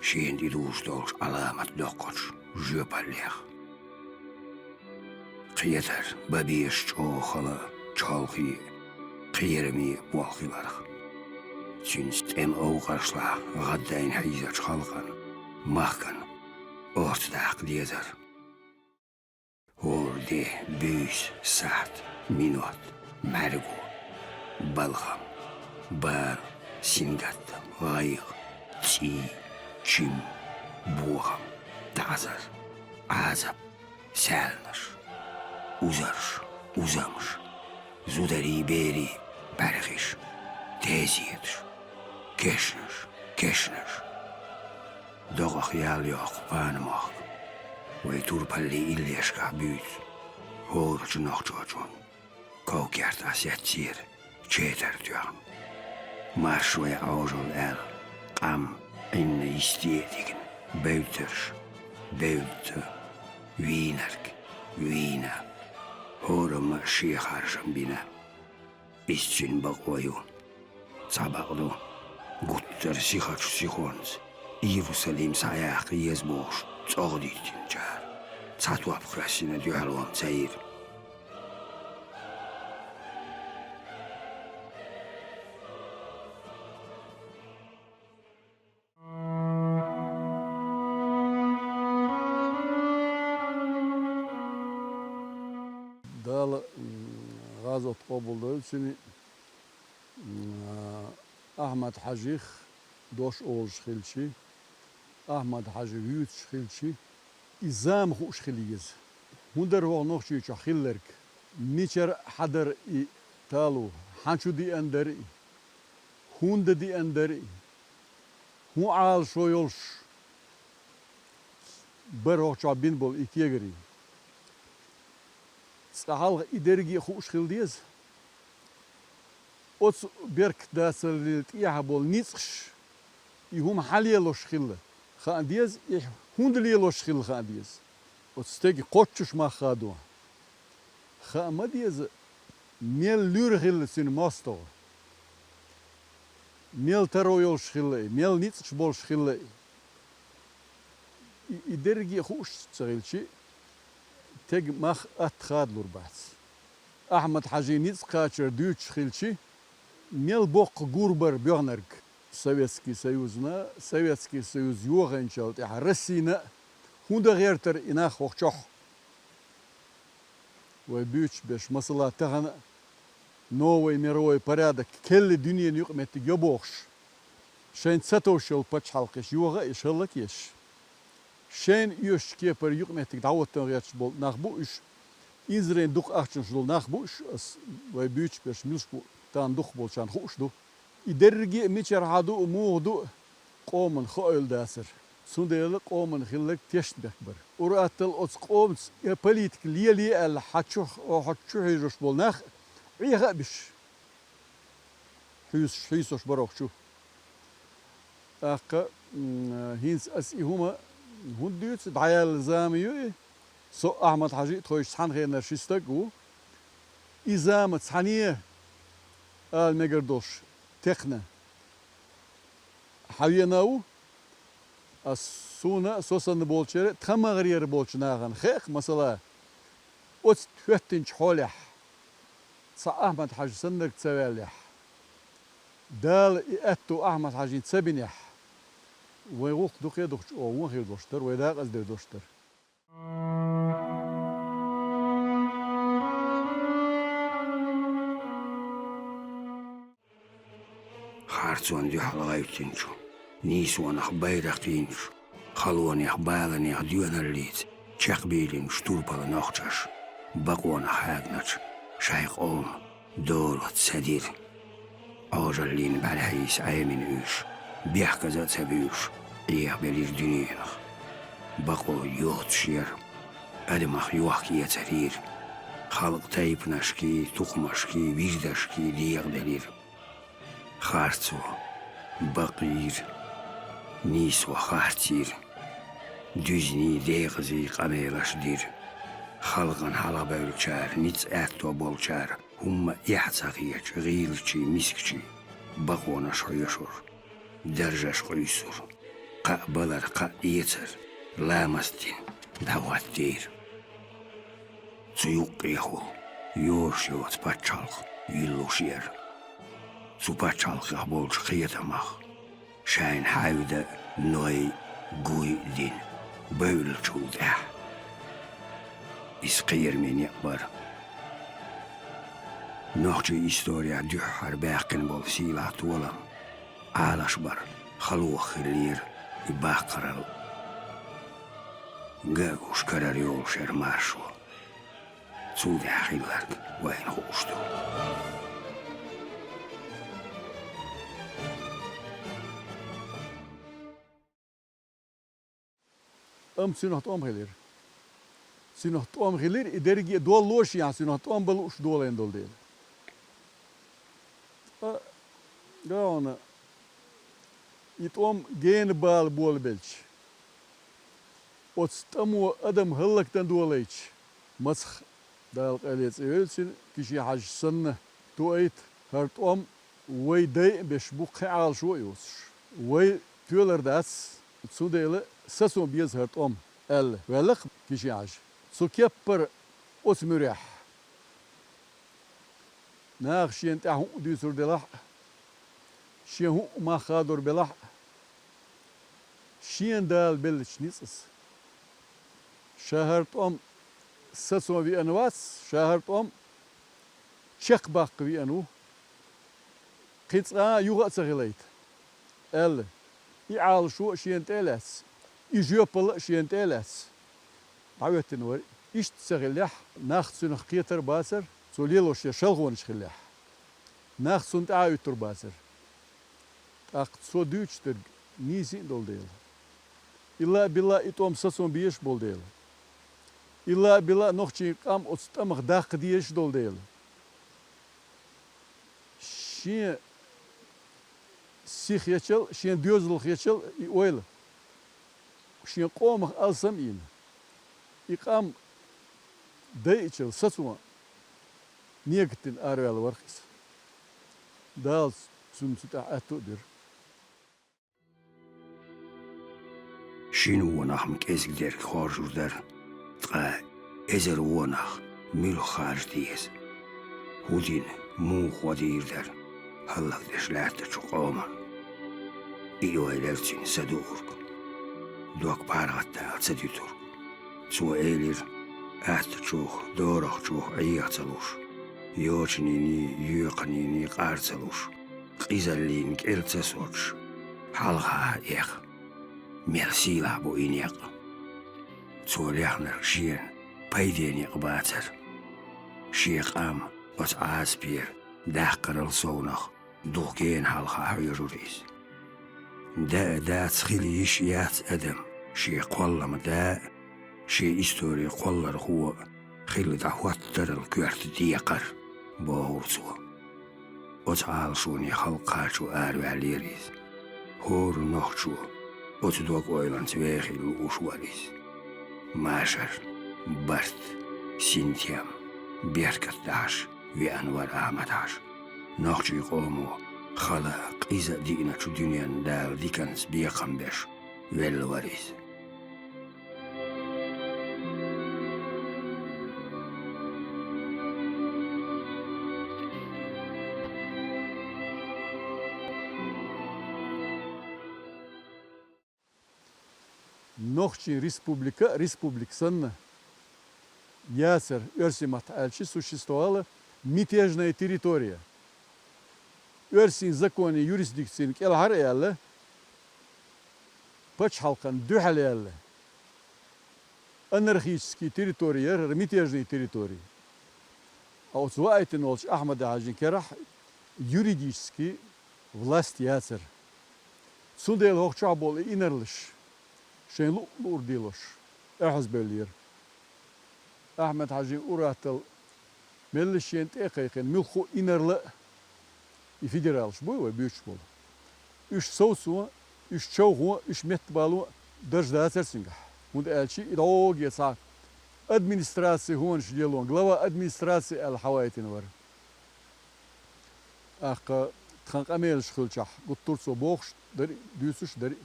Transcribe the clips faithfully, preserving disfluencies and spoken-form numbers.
шена тӀедужаш долчу Ӏаламат доккхачу жоьпаллех. Кхетар, бан безаш чӀогӀа хала а, чолхе а, кхераме а болх хиларх. Цуьнца тӀеман овкъашлахь гӀаддайна хьийзачу халкъана, махкана орца даккха дезара. ХӀора де, буьйса, сахьт, минот, мӀаьрго, балхам, бала, сингаттам, гӀайгӀа, цӀий, чим, бохам, таӀзар, Ӏазап, саьлнаш, узарш, узамаш, зударий, берий, бӀаьрхиш, тезеташ, кешнаш, кешнаш. Докъахъяла йоккху панамохк вай турпаллин иллешкахь буьйцу хӀорачу нохчочун. Ков-керт а сеццера четар тоьхна. Марш вай Ӏожалла аьлла, къам, Ӏинна йисте а дигна, бевддарш, бевдда, вийнарг, вийна, хӀорамма а шен харжам бина. Иза цуьнан бакъо ю. Цхьа бакъ ду, гуттар а сихачу сихонца Иерусалим схьаяккха еза бохуш, цӀогӀа диттинчара цхьа топ кхоьссина дуьхьал ван ца йира. Дала, м, гӀазот къобалдойла цуьнан, м, Ахьмад-Хьаьжих дош олуш хилчи, Ахьмад-Хьаьжи вуьйцуш хилчи, и зама хууш хила еза. ХӀун дара хӀокху Нохчийчохь хилларг? Мичара хьан дара и талу? Хьан чу деана дара и? ХӀунда деана дара и? ХӀун Ӏалашо йолуш бара хӀокху чохь бина болу и кегарий? Цкъа хьалха и дерриге а хууш хила деза. Оцу беркат дацаллина тӀехьа болу ницкъаш, и хӀума хьан лелош хилла хаан деза, и хӀунда лелош хилла хаан деза. Оцу стеган кхоччуш мах хадо. Хаа ма деза, мел луьра хилла цуьнан мостагӀа, мел таро йолуш хилла и, мел ницкъаш болуш хилла и. И, и дерриге а хууш ца хилчи, тега мах атта хадалур бац. Ахьмад-Хьаьжин ницкъ кхачар дуьйцуш хилчи, мел боккха гур бара боьхнарг Советский Союзна, Советский Союз йохийначул тӀаьхьа Россина а, хӀунда гӀертара и нах хӀокху чохь? Вай буьйцуш берш, масала, тахана а новый мировой порядок, керла дуьненан юкъаметтиг йо бохуш, шайна ца товш йолу пачхьалкхаш йоха а еш, хӀаллак а еш. Шайна оьшучу кепара юкъаметтиг дӀахӀотта гӀерташ болу нах бу уьш, инзарийн дукха ахчанаш долу нах бу уьш, ас вай буьйцуш берш муьлш бу, тахана дукхахболчарна хууш ду. И дерриге а мичара хьан ду а, муха ду а, къоманна хоийла дацара. Цундела къоманна хилларг тешнабехк бара. Ур-атталла оцу къомаца и политика лелае аьлла, хьан чу, хьо чу хьийзош болу нах а Ӏеха а беш, хьуьйсуш, хьийсош бара хӀокху чу. ТӀаккха, м, хӀинца ас и хӀума хӀунда дуьйцу, дӀаяьлла зама ю и? Со а, Ахьмад-Хьаьжи а тхойчу цхьана хенара ши стаг а ву. И зама цхьаьна, ала мегар долуш, текхна хьан вена а ву. Ас, суна а, со санна болчеран а, тхан магӀарера болчу нахана хаьа-кх, масала, оцу хӀоьттинчу хьолехь цхьа Ахьмад-Хьаьжа саннарг ца ваьллехь, Дала и аьтту Ахьмад-Хьаьжина ца бинехь, вайн гӀуллакх дукха а дукхачу оха вон хир долуш дара, вай дакъаза дер долуш дара. Харцонна дуьхьал гӀевттинчу, нийсонах байракх йинчу, халонех, баланех доьналлица чекхбийлинчу турпала нохчаша бакъонах хьагначу шайн къоман доро ца дира. Ӏожаллин бӀаьрхьийса Ӏемина уьш, бехказа а ца буьйлуш, Ӏехабелира дуьненах. Бакъо йоцуш яра, адамах йохка-эцар йира, халкъ тайпанашкий, тухумашкий, вирдашкий декъаделира. Харцо бакъйира, нийсо харцйира, дуьзний, декъазий къамелаш дира. Халкъана хьалхабевллачара, ницкъ аьтто болчара хӀумма эхь ца хеташ, гӀийлачий, мискачий бакъонаш хьоьшура, даржаш къуьйсура. Кхаъ балар, кхаъ эцар ламаст дина дӀахӀоттийра. Цу юккъехула йош йоцу пачхьалкх йиллуш яра. Цу пачхьалкхех болчу кхетамах шайна хьаьвда а, ной а, гуй а дина, бевллачул тӀаьхьа. Иза кхераме некъ бара. Нохчийн исторехь дуьххьара баьккхина болу сийлахь толам Ӏалашбар халонах хиллера и баккхаралла. Ган а гуш карара йолуш яра маршо. Цул тӀаьхьа хилларг вайна хууш ду. Амма цуьнах тӀом хилира. Цуьнах тӀом хилира, и дерриге а доллуш яхь, цуьнах тӀом бан лууш долийна долу дела. Ткъа, гахьуна, и тӀом гена бала болабелча, оцу тӀамо адам хӀаллакдан долийча, мацах Дала къайле цӀе йойла цуьнан, Киши-Хьаьжа санна, тоуьйту хӀара тӀом вай дайа а беш бу, кхин Ӏалашо а йоцуш. Вай тоьлар дац, цундела сацо беза хӀара тӀом, аьлла, ваьлла-кх Киши-Хьаьжа. Цу кеппара оцу муьрехь наха шена тӀехь хӀуъа дуьйцур делахь а, шен хӀуъа мах хадор белахь а, шена Дала беллачу ницкъаца. Ша хӀара тӀом сацо веана вац, ша хӀара тӀом чекхбаккха веана ву. Кхин цкъа а юха а ца хилийта, аьлла, и Ӏалашо а шена тӀе а лаьцна, и жоьпалла а шена тӀе а лаьцна, дӀахӀоьттина вара. Иштта ца хиллехь, нах цуьнах кхетар а бацара, цо лелош йолу шалхонаш хиллехь, нах цунна тӀаьхьа уьттур бацара. ТӀаккха цо дуьйцуш дерг нийса а долу дела, илла а билла а и тӀом сацо безаш болу дела, илла а билла а нохчийн къам оцу тӀамах даккха дезаш долу дела, шен сиххечал, шен доьзалхечал и ойла, шен къомах алсам а йина, и къам дайъачал сацо негатдина араваьлла вара-кх иза. Дала цунна цу тӀехь аьтту а бира. Шина вонах-м кӀезиг дерг хоржур дара, ткъа эзар вонах муьлха харжа деза? ХӀун дина, муха гӀо дийр дара хӀаллакдеш лаьттачу къоман? И ойла яра цуьнан са дуург, дог паргӀатдала ца дуьтург. Цо элира: аттачух, дорахчух Ӏеха ца луш, йочанийн, йоькханийн къар ца луш, къизаллин кӀел ца соцуш, хьалха а эха, мел сийлахь бу и некъ. Цо лехнарг шена пайде некъ бацара. Шен къам оцу Ӏазапера даккхарал совнах дукха гена хьалха хьоьжура иза. Да а дац, хила йиш а яц адам шен кхоллама да а, шен историн кхоллархо а хилла дӀахӀоттарал коьрта декхар, бохура цо. Оцу Ӏалашоне халкъ кхачо араваьллера иза. ХӀора нохчо оцу дог-ойланца вехийла лууш вара иза. Машар, барт, синтем, беркат дахьаш веана вара Ахьмад-Хьажа. Нохчийн къомо хала а, къиза а диъначу дуьненна Дала диканца бекхам беш велла вара иза. Нохчийн республика а республика санна яцара, оьрсийн маттахь аьлча, существовала мятежная территория. Оьрсийн законийн юрисдикцийн кӀелхьара а яьлла, пачхьалкхан дуьхьал яьлла, анархический территори яра хӀара, мятежный территори. Ткъа оцу ваийтина волчу Ахьмад-Хьаьжин керахь юридический власть яцара. Цундела хӀокху чохь болу и инарлаш шайн луъ-луъур делош, аьхьазбевллера. Ахьмад-Хьаьжин ур-атталла мелла шена тӀе а кхайкхина, муьлхха а инарла а, и федералаш буй вай буьйцуш болу, уьш совцо, уьш човхо, уьш меттабало дарж дацара цуьнгахь. ХӀунда аьлча и дӀогӀе цхьа администрацин хӀуманаш лело, глава администрации аьлла хьаваийтина вара. ТӀаккха тхан къамелаш хилчахь, гуттар а цо бохуш дара, дуьйцуш дара.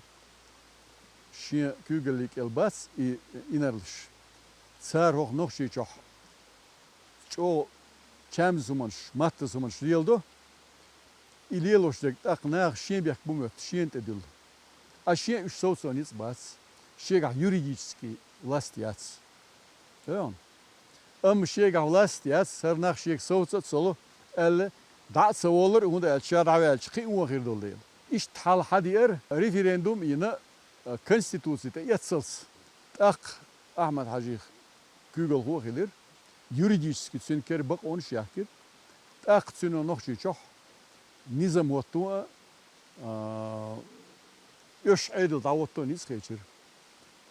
Шен куьйгаллий кӀел бац и инарлаш. Цара хӀокху Нохчийчохь чӀогӀа чаьмза хӀуманаш, маттаза хӀуманаш леладо. И лелош дерг тӀаккха наха шен бехк бу моьтту, шена тӀе дуьллу. Ткъа шен уьш совцо ницкъ бац, шегахь юридический власть яц. Ой хьуна. Амма шегахь власть яц, хӀара нах шега совца а ца ло, аьлла, дӀа а ца воллура, хӀунда аьлча ша дӀаваьлча кхин а вон хир долу дела. Иштта хьал хьадеара, референдум а йина, конституци тӀеэццалц. ТӀаккха Ахьмад-Хьаьжих куьйгалхо а хилира, юридически цуьнан кера бакъонаш а яхкира. ТӀаккха цуьнан Нохчийчохь низам хӀотто а, а, оьшуш Ӏедал дӀахӀотто а ницкъ хилчира.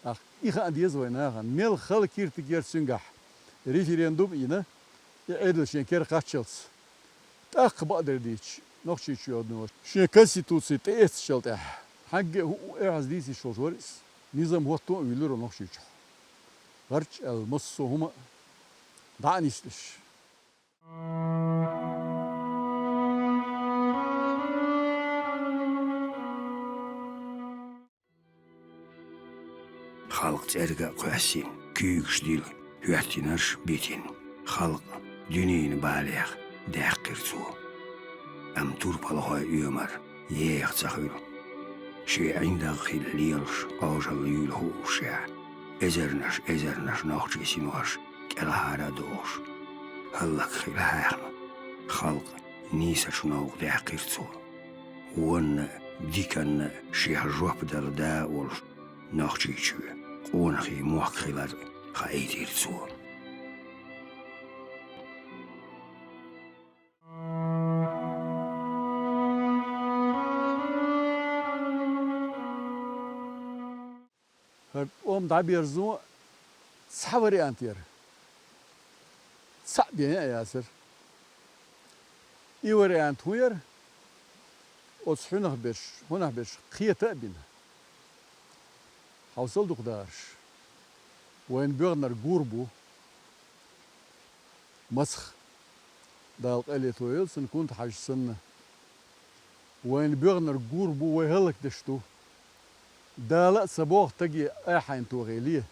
Ахь и хаа деза вайн нахана, мел хала киртиг яра цуьнгахь референдум а йина, и Ӏедал шен кера кхаччалц. ТӀаккха бакъдерг дийцича, Нохчийчоьно шен конституци тӀеэцначул тӀаьхьа, хьаьнгге а хӀуъу эхьаза дийцийша волуш вара иза. Низам хӀотто а вуьйлура Нохчийчохь. ГӀарч аьлла, массо а хӀума а дӀа а нисдеш. Халкъ цӀерга а кхоьссина, куьйгаш дилла, хӀоьттинарш а битина, халкъ дуьненан балех даьккхира цо. Амма турпалхойн оьмар еха ца хуьлу. Шен ӀиндагӀ хилла лелаш, Ӏожалла юьйлахуушехь, эзарнаш, эзарнаш нохчийн синош кӀелхьара а дохуш, хӀаллакьхила хьаьхна, халкъ нийсачу новкъа даьккхира цо. Вонна а, диканна а шех жоп дала да а волуш, Нохчийчоь къонахий мохк хилар хаийтира цо. ХӀара тӀом дӀаберзо цхьа вариант яра. Цхьаъ бен а яцара. И вариант хӀун яра? Оцу хьуьнах берш, хьунах берш кхета а бина. Хьовсал дукха дараш. Вайна боьгӀнарг гур бу. Мацах, Дала къайле тойойла цунна, Кунта-Хьаьжа санна. Вайна боьгӀнарг гур бу, вай хӀаллакдеш ду. Дала а ца боху стаге айхьайна тохий ле.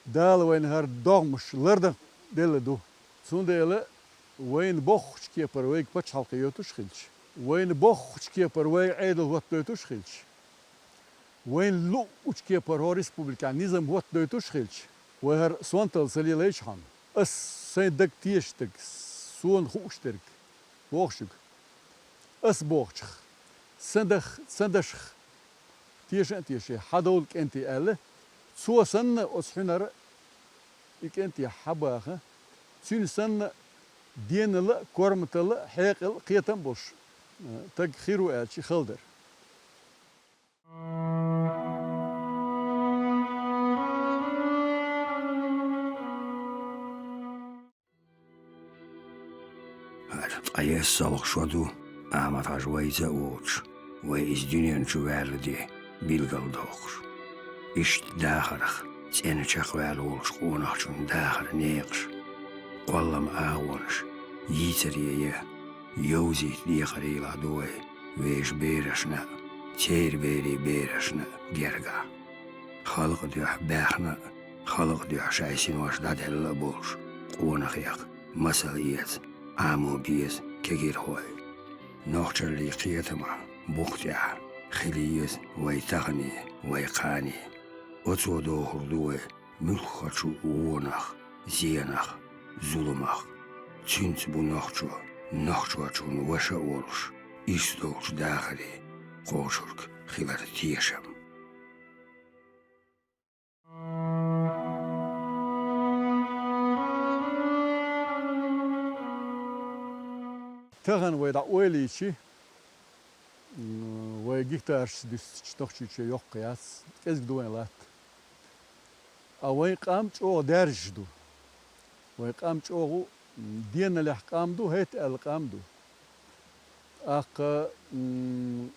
Дала вайна хӀара догӀмаш лардан делла ду. Цундела вайна боккхачу кепара вайга пачхьалкх йойтуш хилча, вайна боккхачу кепара вайга Ӏедал хӀоттадойтуш хилча, вайна луъучу кепара хӀокху республикехь низам хӀоттадойтуш хилча, вай хӀара сонталла ца лелайчхьана, ас сайн даг тешаш дерг, суна хууш дерг боху шуьга. Ас бохучух, сан дах, сан дашах теша а теший, хьадовла кӀентий аьлла, цо санна оцу хьуьнара и кӀентий хьабаха, цуьнан санна денала а, корматалла а, хьекъал а, кхетам а болуш, э, таг хир ву аьлча, хала дара. ХӀара ткъе исс шо ду, Ахьмад-Хьажа вайца а воцуш, вай иза дуьнен чу ваьлла де билгалдоккхуш. Иштта дахарх цӀена чекхваьлла волчу къонахчун дахаран некъаш, кхоллам агӀонаш йийцаре я, йовзийта декхарийлахь ду вай вешан берашна а, церан берийн берашна а гергахь. Халкъан дуьхьа баьхна а, халкъан дуьхьа шайн синош дӀаделла а болуш, къонахех масал эца Ӏамо беза кегирхой. Нохчаллин кхетаман букъа тӀехь хила еза вай тахане, вай кхане. Оцо дохур ду вай муьлххачу вонах, зенах, зуламах. Цуьнца бу нохчо нохчочун ваша а волуш, ирс долчу дахаре кхочург хилар тешам. Тахана вай дӀа ойла йичи, м, вай гектарашца дуьстича Нохчийчоь йоккха яц, кӀезиг ду вайн латта. Ткъа вайн къам чӀогӀа даьржаш ду. Вайн къам чӀогӀа, м, деналехь къам ду, хӀетта аьлла къам ду. ТӀаккха, м,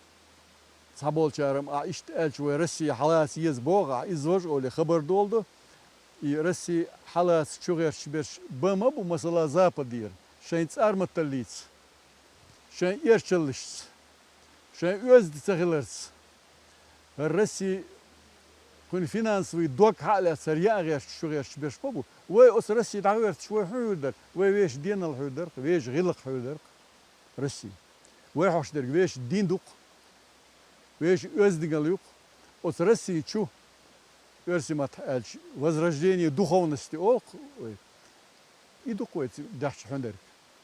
цхьаболчара-м, ахь иштта аьлча, вай Россия хьалаца еза боху, ахь иза важа олий хабар долу ду. И Россия хьалаца чугӀерташ берш бан ма бу, масала, Западера, шайн цӀарматталлица, шайн эрчаллашца, шайн оьзда ца хиларца. ХӀара Россия кхуьнан финансовый дог хьа а лаьцна, хӀара яа гӀерташ, шу гӀерташ берш ма бу. Вай оцу Россия дӀагӀерташ, вай хьуьнхьуьр дара, вай вешан денал хьуьр дара, вешан гӀиллакх хьуьр дара Россия. Вай хьош дерг вешан дин ду-кх, вешан оьздангалла ю-кх. Оцу Россия чу, оьрсийн маттахь аьлча, возрождение духовности олу-кх вай. И ду-кх вай даьхьчу хьуьнарг.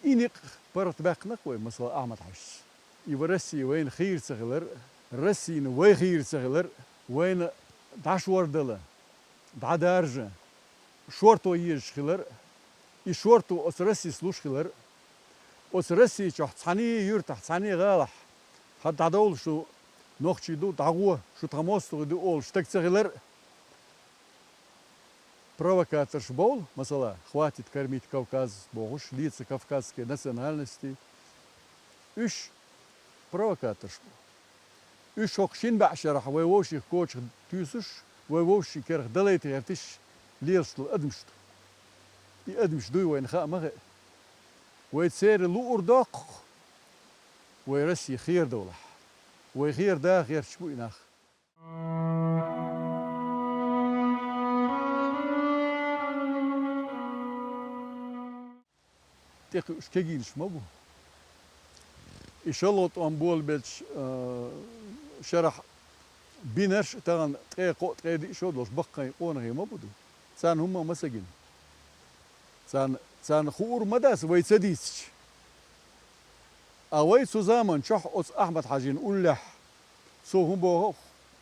И некъ паргӀатбаьккхина-кх вай, масала, Ахьмад-Хьаьжас. И ва Россия вайна хийра ца хилар, Россина вай хийра ца хилар, вайна дӀашордала, дӀадаржа, шорто езаш хилар, и шорто оцу Россис луш хилар, оцу Россия чохь цхьаний юьртахь, цхьаний гӀалахь, хьан дӀадовла шу нохчий ду, дӀагӀо, шу тхан мостагӀий ду олуш стаг ца хилар, провокаторш бовла, масала, «Хватит кормить Кавказ» бохуш, «Лица кавказской национальности». Уьш провокаторш бу. Уьш хӀокху шина бӀе шарахь вай вовшех кочах туьйсуш, вай вовшийн керах далайта гӀерташ лелаш долу адамаш ду. И адамаш дуй вайна хаа ма хаьа. Вай церан луур доккху-кх, вай Россия хера довлахь. Вай хера даха гӀерташ бу и нах. ТӀекхуьуш кегийнаш ма бу. И шолгӀа тӀом болабелча, а, шарахь бинарш а тахана ткъе кхоъ, ткъе диъ шо долуш баккхайн къонахий ма бу ду. Царна хӀумма а ма ца гина. Царна, царна хуур ма дац вай ца дийцича. А вай цу заман чохь оцу Ахьмад-Хьаьжин уллехь, цо хӀун боху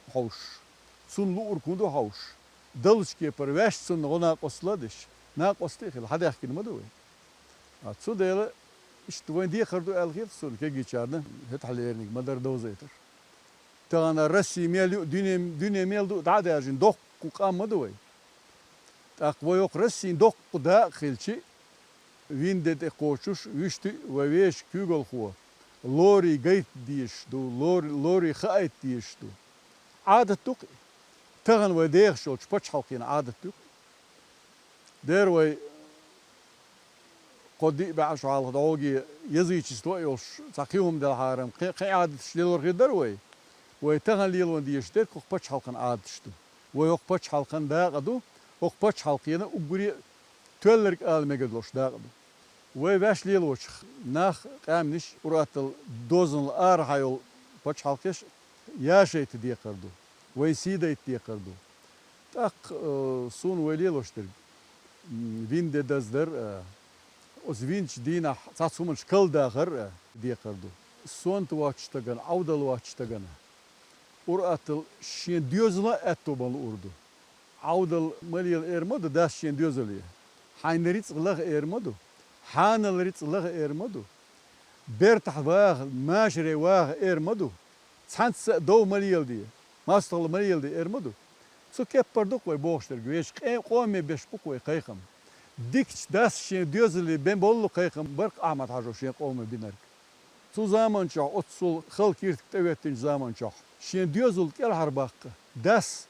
а хьовсуш, цунна луург хӀун ду хьовсуш, даллачу кепара ваьш цунна гӀо накъосталла а деш, накъост а хила, хьадаьхкина ма ду вай. А цундела иштта вайн декхар ду аьлла хета суна кегийчарна, хӀетахь лериниг ма-дарра довзийтар. Тахана Россия мел ю а, дуьне, дуьне мел ду а дӀа а даьржина, доккха къам ма ду вай. ТӀаккха вай хӀокху Россин доккха дакъа хилчи, вин де тӀе кхочуш, вуьшти а вай вешан куьйгалхо, лорий гайта дезаш ду, лор-, лорий хаийта дезаш ду. Ӏадат ду-кх и. Тахана вай дехаш йолчу пачхьалкхина Ӏадат ду-кх и. Дера вай кхо-диъ бӀе шо хьалха дӀогге язычество а йолуш, цхьа кхин хӀума делхьара-м, кхин, кхин Ӏадаташ лелор хир дара вай. Вай тахана лело дезаш дерг хӀокху пачхьалкхан Ӏадаташ ду. Вай хӀокху пачхьалкхан дакъа ду, хӀокху пачхьалкхена уггаре а тоьлларг ала мегар долуш дакъа ду. Вай ваьш лелочух нах, къаьмнаш, ур-атталла дозанал арахьа йолу пачхьалкхеш яшайта декхар ду, вайн сий дайта декхар ду. ТӀаккха, э, суна вай лелош дерг, м, вин де даздар а, оцу винчу дийнахь цхьацца хӀуманаш калдахар а декхар ду. Сонта воцчу стагана, Ӏовдал воцчу стагана, ур-атталла шен доьзала а аьтто бан луур ду. Ӏовдал ма лела эр ма ду дас шен доьзале. Хьайн рицкъ лаха эр ма ду. Хьанал рицкъ лаха эр ма ду. Бертахь ваха, машаре ваха эр ма ду. Цхьаьнца а дов ма леладе, мостагӀалла ма леладе эр ма ду. Цу кеппара ду-кх вай бохуш дерг, вешан къе-, къоме беш бу-кх вай кхайкхам. Дикачу дас шен доьзале бен боллу кхайкхам бара-кх Ахьмад-Хьажо шен къоме бинарг. Цу заман чохь, оццул хала киртиг тӀехӀоьттинчу заман чохь, шен доьзал кӀелхьарбаккха, дас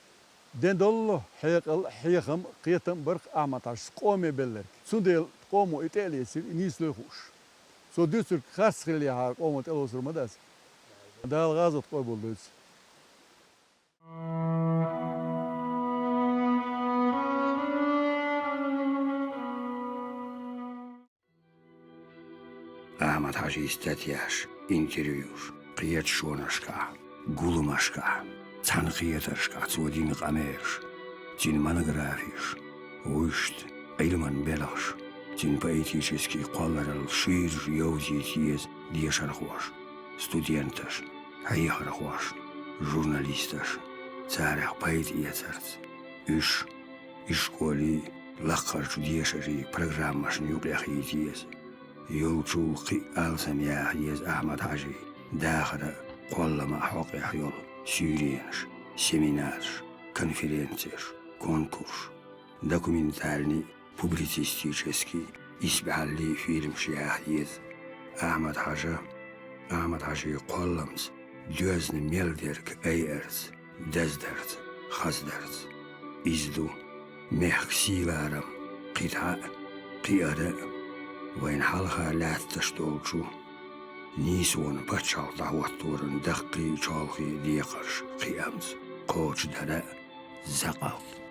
ден доллу хьекъал а, хьехам а, кхетам а бара-кх Ахьмад-Хьажас къоме белларг. Цундела къомо и тӀе а лецира, и нийса лой хууш. Цо дуьйцург харц хиллехьара, къомо тӀелоцур ма дац. Дала гӀазот къобал дойла. Ахьмад-Хьажин статьяш, интервьюш, кхечу шонашкахь, гуламашкахь, цхьаьнакхетаршкахь цо дина къамелаш, цуьнан монографеш, вуьшта, Ӏилман белхаш, цуьнан поэтический кхолларалла шуьйрачу йовзийта еза дешархоша, студенташа, хьехархоша, журналисташа, царах пайда эцарца. Уьш ишколий, лакхарчу дешарийн программашна юкъахь хийца еза. Йолчул кхин а алсам яха еза Ахьмад-Хьажин дахаран а, кхолламан а хьокъехь йолу суьйренаш, семинарш, конференцеш, конкурсаш, документальный, публицистический, исбаьхьаллий фильмаш яха еза. Ахьмад-Хьажа, Ахьмад-Хьажин кхолламца доьзна мел дерг айарца, даздарца, хаздарца. Иза ду мехкан сийларам кхидӀа а, кхиара а, вайна хьалха лаьтташ долчу нийсонан пачхьалкх дӀахӀотторан даккхий а, чолхе а декхарш кхиамца. кочдара закъалт.